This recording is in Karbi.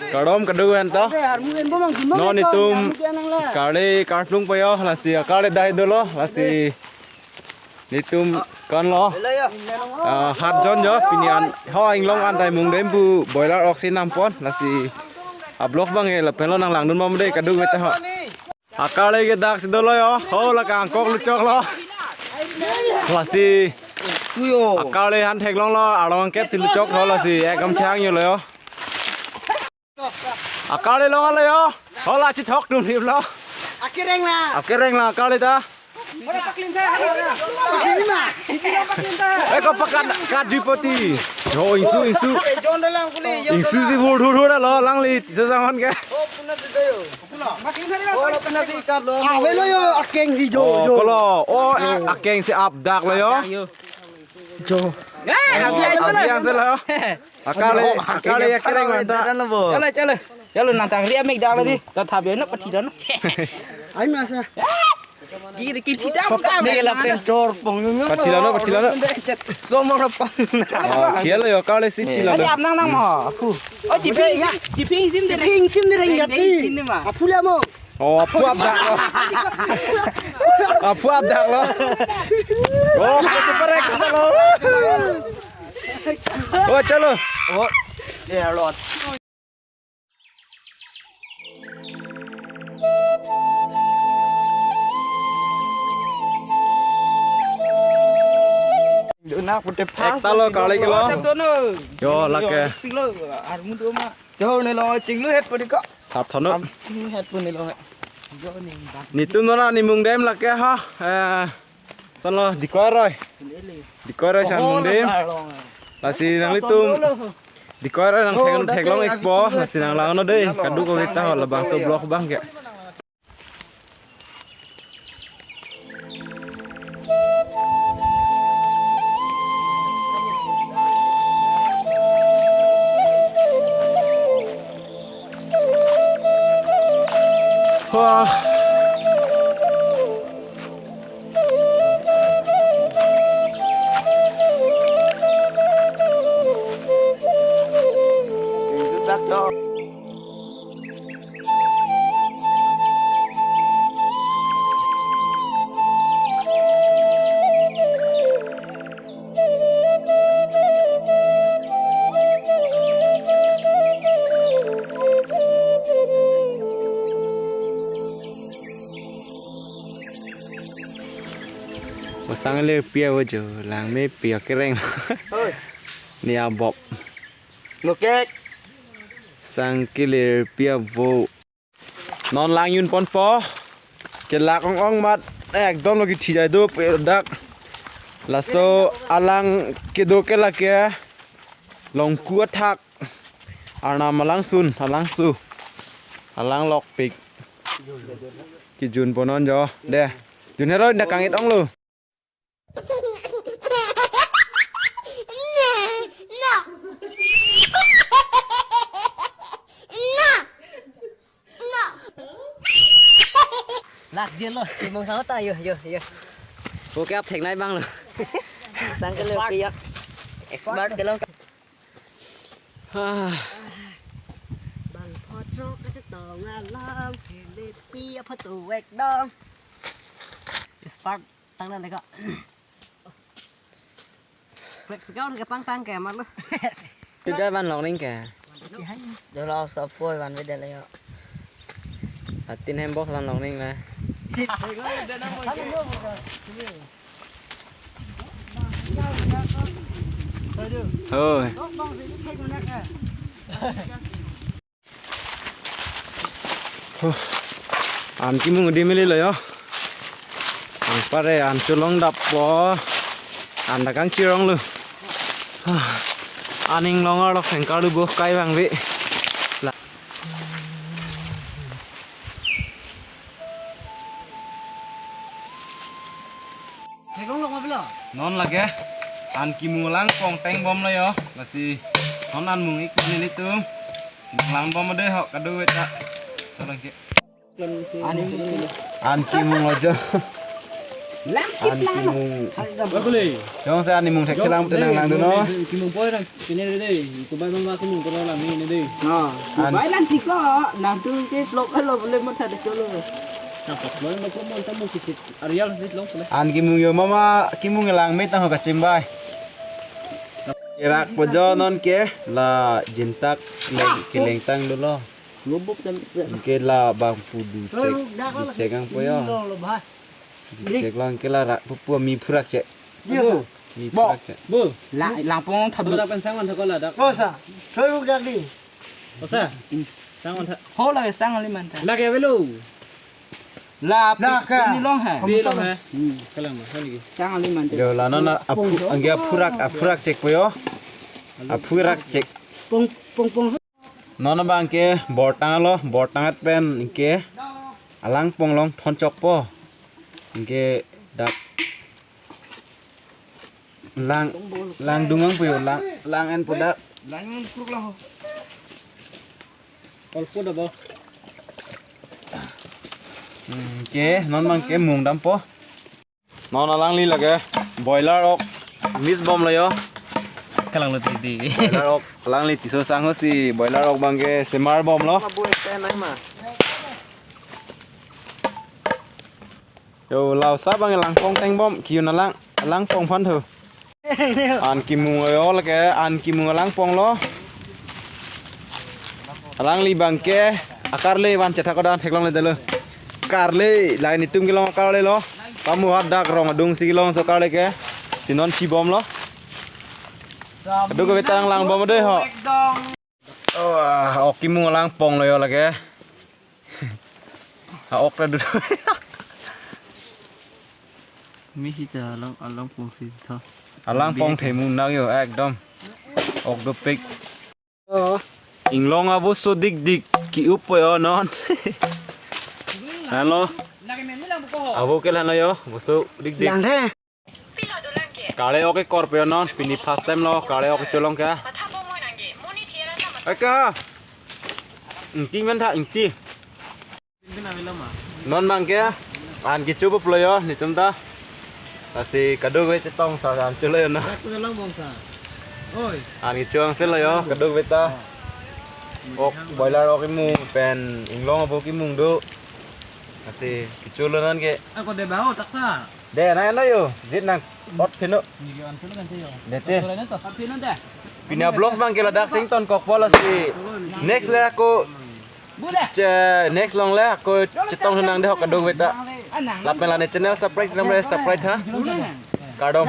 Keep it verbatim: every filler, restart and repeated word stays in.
Kardom kadokave anta. Non netum karle karplung po jo, lasi akarle dai dolo, lasi netum konlo. Ah, hat jon jo, pini an, ho inglong an dai mungdem pu boiler oxygen nampon, lasi a-vlog abang ke lapenlo nanglangdun bom dei kadokave ta ho. Akarle ke daksi dolo jo, ho la kangkok luchoklo. Lasi akarle han theklonglo, arlong kep si luchok ho lasi, ekam chang jo lo jo. Akarle longlo jo. Ho la chithok tum him lo. Akereng la. Akereng la akarle ta. Ora paklin tha. Paklin ma. Eko pakat kat dipoti. Ho ingsu ingsu. Jon dalang kuli. Ingsu si hur hur hur lo langli. Sesang hon ke. Oh, puna di dayo. Puna. Paklin tha. Oh, puna di kat lo. Ah, velo jo akeng si jo. Oh, jo. Kolo. Oh, akeng si apdak lo jo. Jo. Eh, abi abi asi lo. Akarle, akarle akereng manta. Chalo, chalo. Chalo, nangtang ria mek dak lagi. Ta thap jo na pathi dano. Ai masa. Kiri kiri dam dam. Ni la pen chor pong yung. Pathi dano, pathi dano. Somor pong. Oh, chalo jo akarle si chalo. Adi apnang nang mo. Aphu. Oh, jiping sim, jiping sim de. Jiping sim de ring jati. Aphu le mo. Oh, aphu apdak lo. Aphu apdak lo. Oh, super ek lo. Oh, chalo. Oh, ya lot. Dona pute pas. Ekta lo kali kilo. Yo, lake. Pilo, armu do ma. Jo ne lo chinglu het pudi ko. Thap thano. Chinglu het pudi lo. Netum non an mungdem lake ha. Eh, son lo dikoi roi. Dikoi roi san mungdem. Lasi nanglitum dikoi roi nang thek theklong ikpo. Lasi nanglangnon dei. Kadokave ta ho labangso vlog abang ke. Wah. Osang le pia ojo, langme pia kereng. Oi. Ni abop. Nukek. Sang kelir pia vo. Non lang yun ponpo. Kelak ong ong mat. Ekdom lo kithi jai do pe dak. Laso alang kedo ke lake. Longku athak. Arnam alang sun, alang su. Alang lokpik. Kijun ponon jo. De. Jun hero inda kangit ong lo. Lak jelo, imong sama ta, yo, yo, yo. Oke, ap thek nai bang lo. Sang ke lo piyak. Expert ke lo. Ah. Bang photrok ka chetong alam, Philippines photo ek dong. Expert. Tang dan deka. Flex kau ke pang pang ke mat lo. Tu jai van longning ke. Jolo sopoi van video le yo. Atin hem box van longning le. Oi. Huh. An kimung di mili lo yo. Anpar an cholong dap po. An dakang chirong lo. Huh. An inglong arlo sengkar lo bo kai bang bi. La- Theklong lok ma pilo? Non lake. An kimung lang kong teng bom lo yo. Lasi non an mung ik nelitum. Lang bom de ho kadu eta. Tolong ke. An kimung aja. Lang an kit lang. Kimung. Ba kule. Jongsi an imung thekthelang Jong, tenang dei, lang dun no. Dei, kimung poi lang. Sini dei, dei. Kubai mama kimung poi lang ni dei. No. An. Kubai lang tiko, nangtum ke vlog alo boleh mo thade cholo. Nang vlog mo ko mo tamu kisit. Arial sit long kule. An kimung yo mama, kimung lang met tang ho kachimbai. Irak po jo non ke la jintak leng keleng tang dolo. Lubuk dan se. Ke la bang pu du chek, du chek ang po yo. Lo, lo, bah. Di chek lang ke la rak pupu mi phurak chek. Dia sa. Mi Bo. Phurak chek. Bu. La, langpong thap. Ladak pen sang man thak ladak. Ko sa. Thoi buk dak di. Ko sa. Sang man thak. Ho la sang ali man ta. Lake avelo. La, la ka. Pini long hai. Pini long hai. Hmm. Kalang ma, hali ki. Sang ali man ta. Yo, la non aphu, angge aphurak, aphurak chek po yo. Aphurak chek. Pong, pong, pong. Non abang ke bortang lo, bortang at pen ke alangpong along thon chokpo. Ke dak lang, lang dungang po yo, lang, lang en po dak. Lang en kruk lang ho. Olpo dabo. Hmm, ke non abang ke mung dampo. Non alangli lake boiler ok mix bomlo yo. Kalang lo titi. Boiler ok alangli tiso sang ho si boiler ok abang ke semar bomlo. Mabu ete nai ma. Yo, lausa abang langpong teng bom, kiu na lang, langpong phan thu. An kimung yo lake, an kimung langpong lo. Alangli abang ke akarle van chethak kodan theklongle delo. Karle, lain itum kelong akarle lo. Kamu hadak rong adung si kelong so karle ke. Si non si bomlo. Aduh ke betang lang bom deh ho. Oh, ah, ok kimung langpong lo yo lake. Ah, ok la duduk. Mi sita along, along pung sita. Alangpong themung nak yo ekdom. Ok dopik. Oh. Inglong avo so dik dik ki up po yo non. Halo. Avo ke halo yo, avo so dik dik. Lang the. Karle ok ekor po yo non, pini first time lo, karle ok cholong ke. Eka. Ingti men tha, ingti. Non abang ke, an kichu po plo yo, nitum ta. Lasi kadokave chetong sa an chulo yo na. Oi. An kichu ang selo yo, kadokave ta. Ok, boiler ok imung, pen inglong avo kimung do. Lasi kichu lo non ke. Ako de baho taksa. De, na lo yo, jit nang ot phino. Ni ke an phino kan yo. De te. Ot phino de. Pini avlog abang ke ladak sing ton kokpo lasi. Next le ako Che, next along le ako chetong nang de ho kadokave ta. Lapen la ne channel subscribe nang le subscribe ha. Kardom.